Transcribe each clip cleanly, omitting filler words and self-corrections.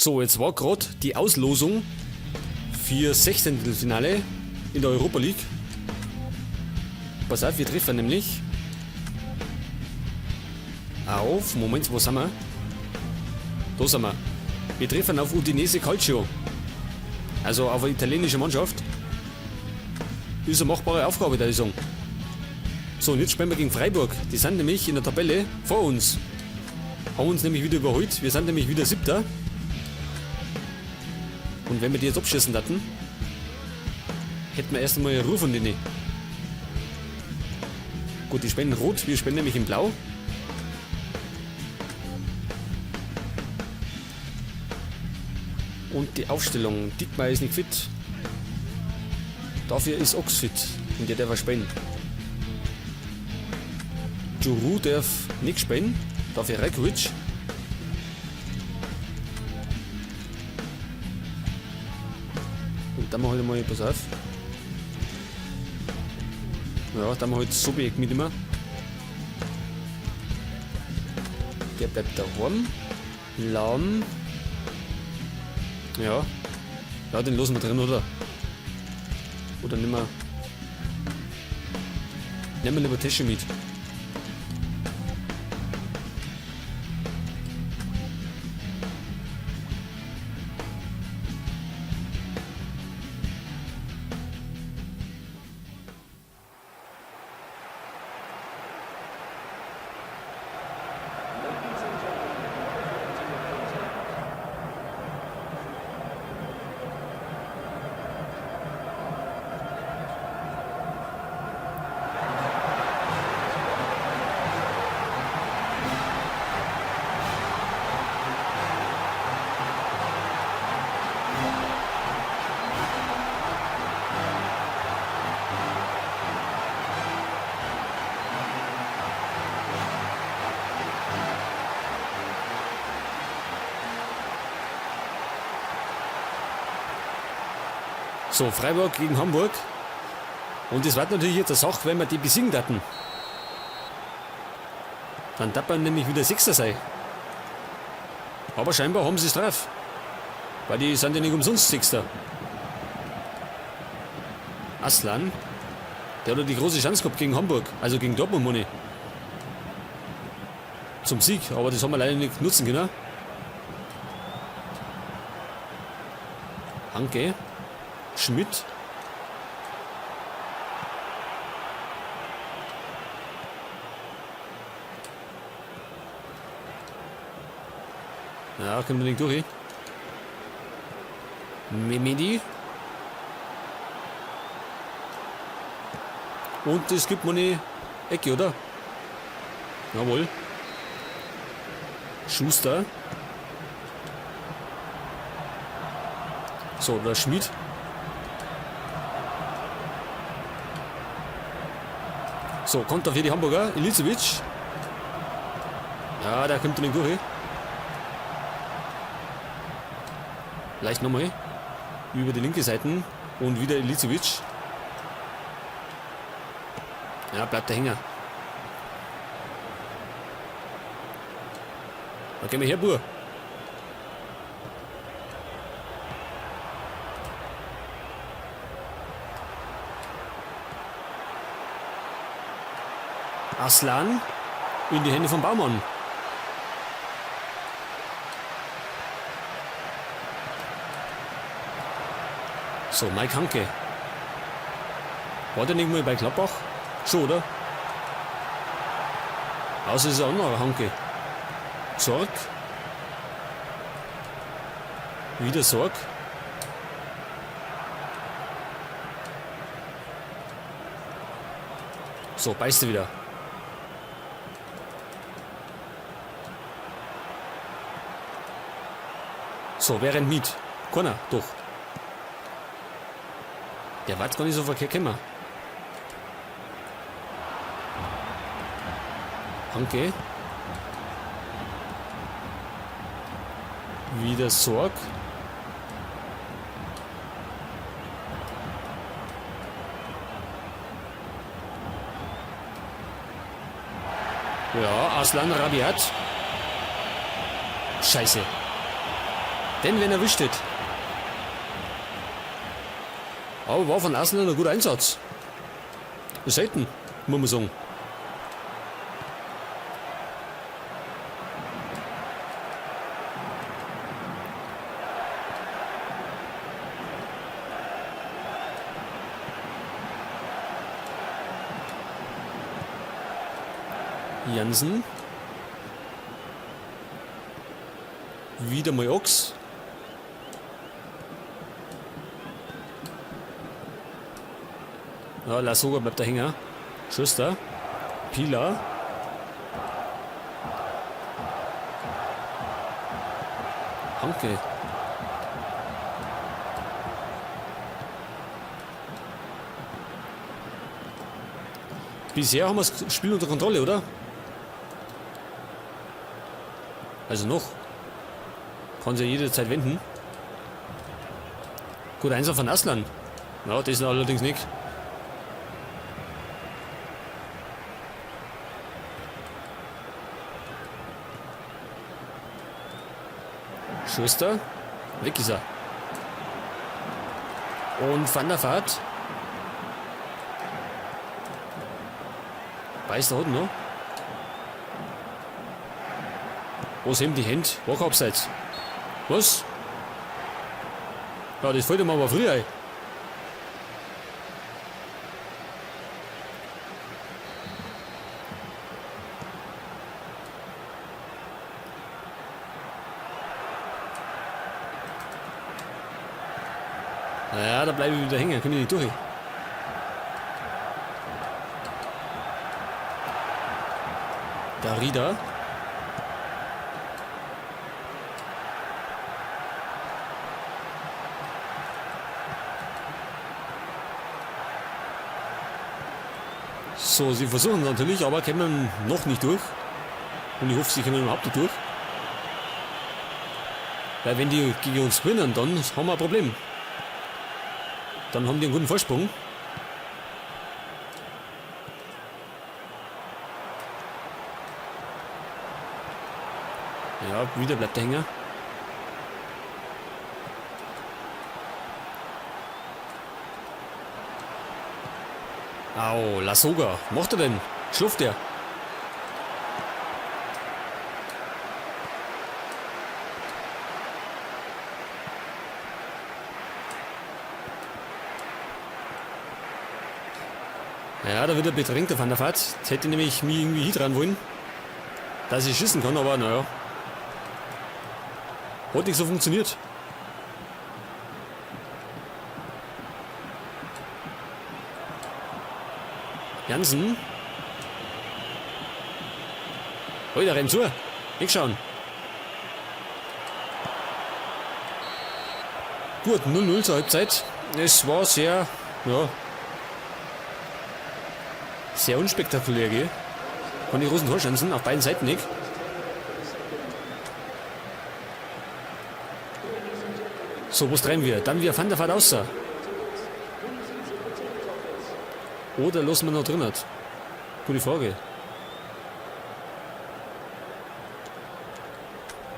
So, jetzt war gerade die Auslosung für Sechzehntelfinale in der Europa League. Pass auf, wir treffen nämlich auf, Moment, wo sind wir? Da sind wir. Wir treffen auf Udinese Calcio. Also auf eine italienische Mannschaft. Ist eine machbare Aufgabe, da ich sagen. So, und jetzt spielen wir gegen Freiburg. Die sind nämlich in der Tabelle vor uns. Haben uns nämlich wieder überholt. Wir sind nämlich wieder Siebter. Und wenn wir die jetzt abschießen hätten, hätten wir erst einmal eine Ruhe von denen. Gut, die spielen rot, wir spielen nämlich in blau. Und die Aufstellung, Diekmeyer ist nicht fit. Dafür ist Ochs fit und der darf auch spielen. Djourou darf nicht spielen, dafür Rajkovic. Und dann mach ich mal, pass auf. Ja, dann mach ich Sobiech mit immer. Der bleibt daheim. Lahm. Ja. Ja, den lassen wir drin, oder? Oder nehmen wir. Nehmen wir lieber Tesche mit. So, Freiburg gegen Hamburg. Und das wird natürlich jetzt eine Sache, wenn wir die besiegen hätten. Dann darf man nämlich wieder Sechster sein. Aber scheinbar haben sie es drauf. Weil die sind ja nicht umsonst Sechster. Aslan, der hat ja die große Chance gehabt gegen Hamburg. Also gegen Dortmund, meine ich. Zum Sieg, aber das haben wir leider nicht nutzen können. Hanke. Schmidt. Ja, kommt nicht durch. Mehmedi. Und es gibt mal eine Ecke, oder? Jawohl. Schuster. So, der Schmidt. So, kommt da für die Hamburger. Ilicevic. Ja, der kommt nicht durch. Leicht nochmal. Über die linke Seite. Und wieder Ilicevic. Ja, bleibt der Hänger. Da gehen wir her, Bur. Aslan in die Hände von Baumann. So, Mike Hanke. War der nicht mal bei Gladbach? Schon, oder? Außer es ist ein anderer Hanke. Sorg. Wieder Sorg. So, beißt er wieder. So, wer rennt mit? Keiner, doch. Der war gar nicht so verkehrt gekommen. Hanke. Wieder Sorg. Ja, Aslan Rabiat. Scheiße. Denn wenn erwischt hätte. Aber war von Arsenal ein guter Einsatz. Selten, muss man sagen. Jansen. Wieder mal Ochs. Ja, Lasogga bleibt da hängen. Schuster. Pila. Hanke. Bisher haben wir das Spiel unter Kontrolle, oder? Also noch. Kann sich ja jederzeit wenden. Gut, Einsatz von Aslan. Ja, das ist allerdings nicht. Schuster. Weg ist er. Und Van der Vaart. Beißt da unten noch. Was heben die Hände? War abseits. Was? Ja, das fällt ihm aber früh ein. Ja, da bleibe ich wieder hängen, komm ich nicht durch. Darida. So, sie versuchen natürlich, aber kommen noch nicht durch. Und ich hoffe, sie kommen überhaupt nicht durch. Weil wenn die gegen uns gewinnen, dann haben wir ein Problem. Dann haben die einen guten Vorsprung. Ja, wieder bleibt der Hänger. Au, Lasogga. Was macht er denn? Schläft der? Ja, da wird er bedrängt, der Van der Vaart. Jetzt hätte ich nämlich mich irgendwie hindran wollen, dass ich schießen kann, aber naja. Hat nicht so funktioniert. Jansen. Oh, der rennt zu. Wegschauen. Gut, 0-0 zur Halbzeit. Es war sehr, ja, sehr unspektakulär, gell? Von den großen Torchancen auf beiden Seiten nicht. So, was treiben wir? Dann wir Van der Vaart außer. Oder lassen wir noch drin hat? Gute Frage.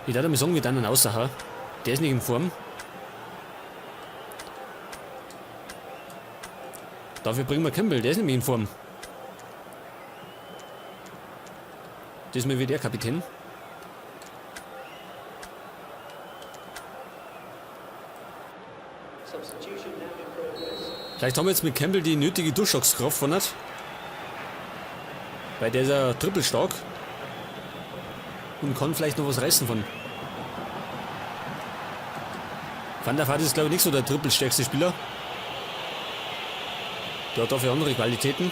Ich darf mal sagen, wir dann außer, ha? Der ist nicht in Form. Dafür bringen wir Campbell, der ist nämlich in Form. Diesmal wird er Kapitän. Vielleicht haben wir jetzt mit Campbell die nötige Durchschlagskraft von hat. Weil der ist ja trippelstark. Und kann vielleicht noch was reißen von. Van der Vaart ist, glaube ich, nicht so der trippelstärkste Spieler. Der hat dafür andere Qualitäten.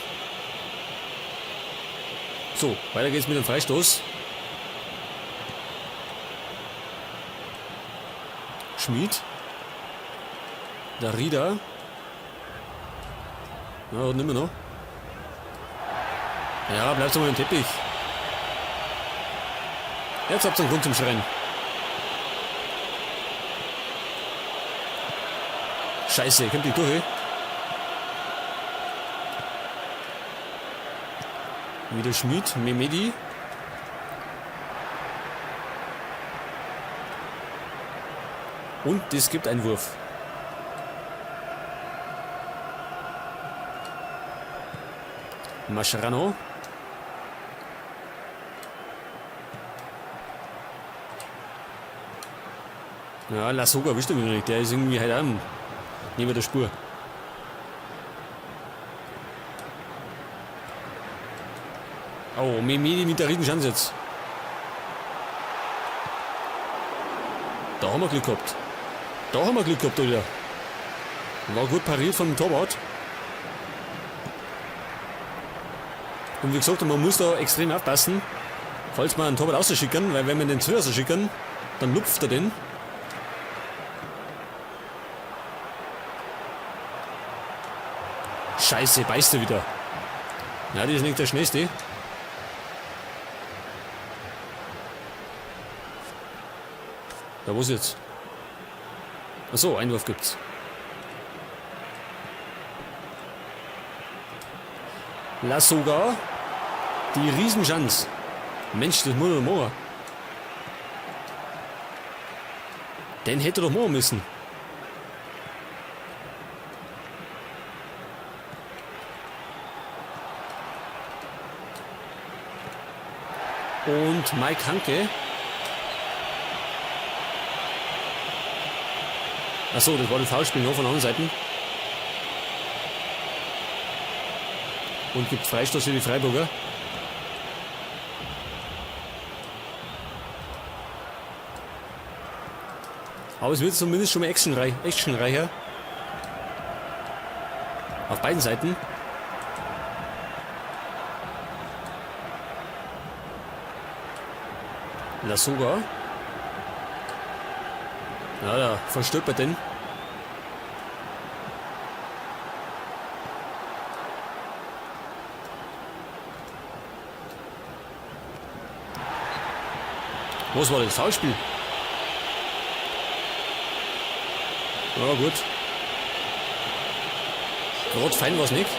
So, weiter geht's mit dem Freistoß. Schmid. Darida. Ja, und immer noch. Ja, bleibt doch mal im Teppich. Jetzt habt ihr einen Grund zum Schreien. Scheiße, kommt die durch. Wieder Schmid, Mehmedi. Und es gibt einen Wurf. Mascherano. Ja, Lasogga erwischt er wieder nicht. Der ist irgendwie halt auch neben der Spur. Oh, Mehmedi mit der Riesenchance jetzt. Da haben wir Glück gehabt. Da haben wir Glück gehabt, Alter. War gut pariert vom Torwart. Und wie gesagt, man muss da extrem aufpassen, falls wir einen Torwart rausschicken, weil wenn wir den zuerst schicken, dann lupft er den. Scheiße, beißt er wieder. Ja, das ist nicht der schnellste. Da, wo ist jetzt? Achso, Einwurf gibt's. Lasogga. Die Riesenchance. Mensch, das muss er doch machen. Den hätte er doch machen müssen. Und Mike Hanke. Achso, das war ein Foulspiel noch von der anderen Seite. Und gibt Freistoß für die Freiburger. Aber es wird zumindest schon mal actionreicher. Auf beiden Seiten. Lasogga. Ja, da verstolpert den. Was war das? Foulspiel? Ja, gut. Gerade fein war's nicht.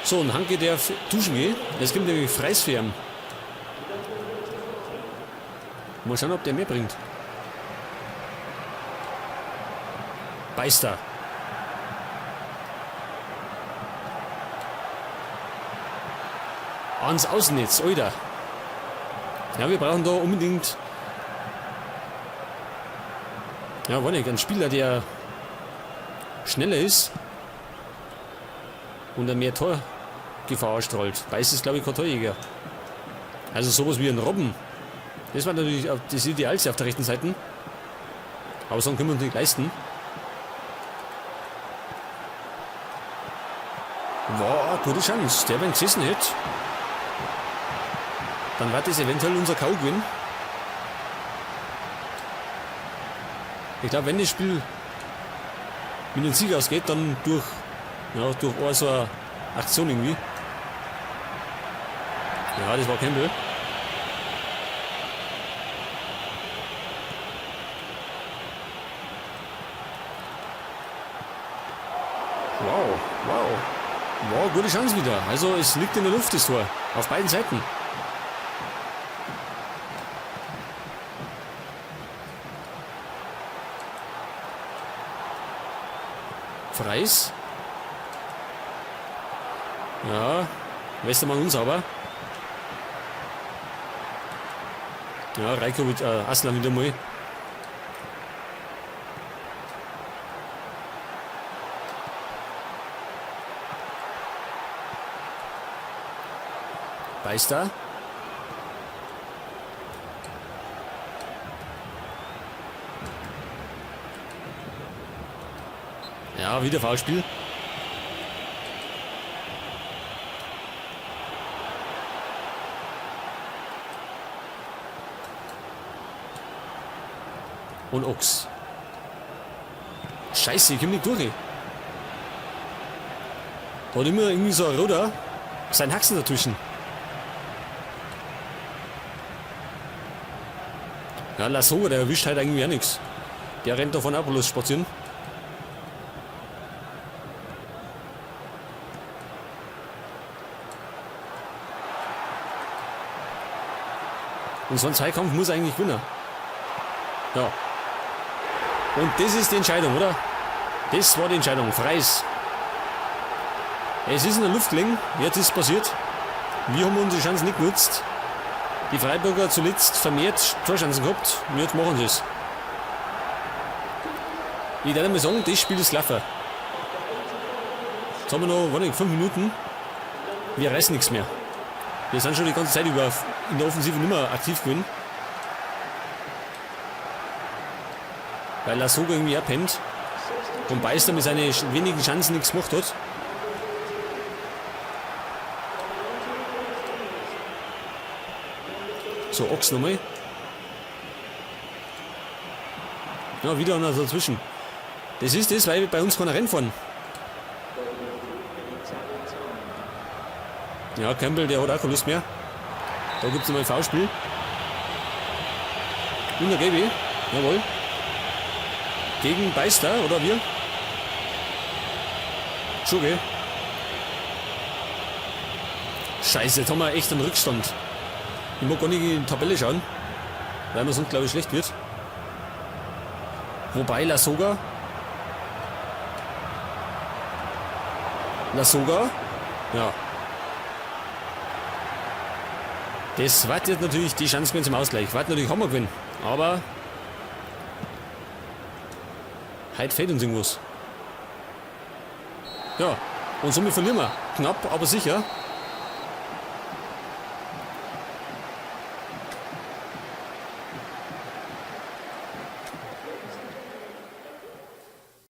So, und Hanke darf duschen gehen. Es gibt nämlich Freisphären. Mal schauen, ob der mehr bringt. Beister. Ans Außennetz, Alter. Ja, wir brauchen da unbedingt... Ja, war nicht, ein Spieler, der schneller ist und dann mehr Torgefahr ausstrahlt. Weiß ist, glaube ich, kein Torjäger. Also sowas wie ein Robben. Das war natürlich das Idealste auf der rechten Seite. Aber so können wir uns nicht leisten. War eine gute Chance. Der, wenn gesessen hätte, dann war das eventuell unser K O gewesen. Ich glaube, wenn das Spiel mit dem Sieg ausgeht, dann durch eine so eine Aktion irgendwie. Ja, das war Campbell. Wow, wow. Wow, gute Chance wieder. Also es liegt in der Luft, das Tor. Auf beiden Seiten. Freis. Ja, Westermann unsauber. Ja, Rajkovic, Aslan wieder mal. Beister. Ja, wieder Foulspiel. Und Ochs. Scheiße, ich komm nicht durch. Da hat immer irgendwie so ein Roder seinen Haxen dazwischen. Ja, Lasogga, der erwischt halt irgendwie auch nix. Der rennt davon auch bloß spazieren. Und so ein Zweikampf muss eigentlich gewinnen. Ja. Und das ist die Entscheidung, oder? Das war die Entscheidung. Freis. Es ist in der Luft gelegen. Jetzt ist es passiert. Wir haben unsere Chancen nicht genutzt. Die Freiburger zuletzt vermehrt Torchancen gehabt. Und jetzt machen sie es. Ich würde mal sagen, das Spiel ist gelaufen. Jetzt haben wir noch, warte, 5 Minuten. Wir reißen nichts mehr. Wir sind schon die ganze Zeit über in der Offensive nicht mehr aktiv gewesen. Weil Lasogga irgendwie auch pennt. Und Beister mit seinen wenigen Chancen nichts gemacht hat. So, Ochs nochmal. Ja, wieder einer dazwischen. Das ist das, weil bei uns keiner Rennen fahren. Ja, Campbell, der hat auch keine Lust mehr. Da gibt's nochmal ein Foulspiel. Und der Gaby. Jawohl. Gegen Beister, oder wir? Schon, gell? Scheiße, jetzt haben wir echt einen Rückstand. Ich mag gar nicht in die Tabelle schauen, weil mir sonst, glaube ich, schlecht wird. Wobei, Lasogga. Lasogga. Ja. Das war jetzt natürlich die Chance zum Ausgleich. War natürlich Hammer gewinnen. Aber heute fehlt uns irgendwas. Ja, und somit verlieren wir. Knapp, aber sicher.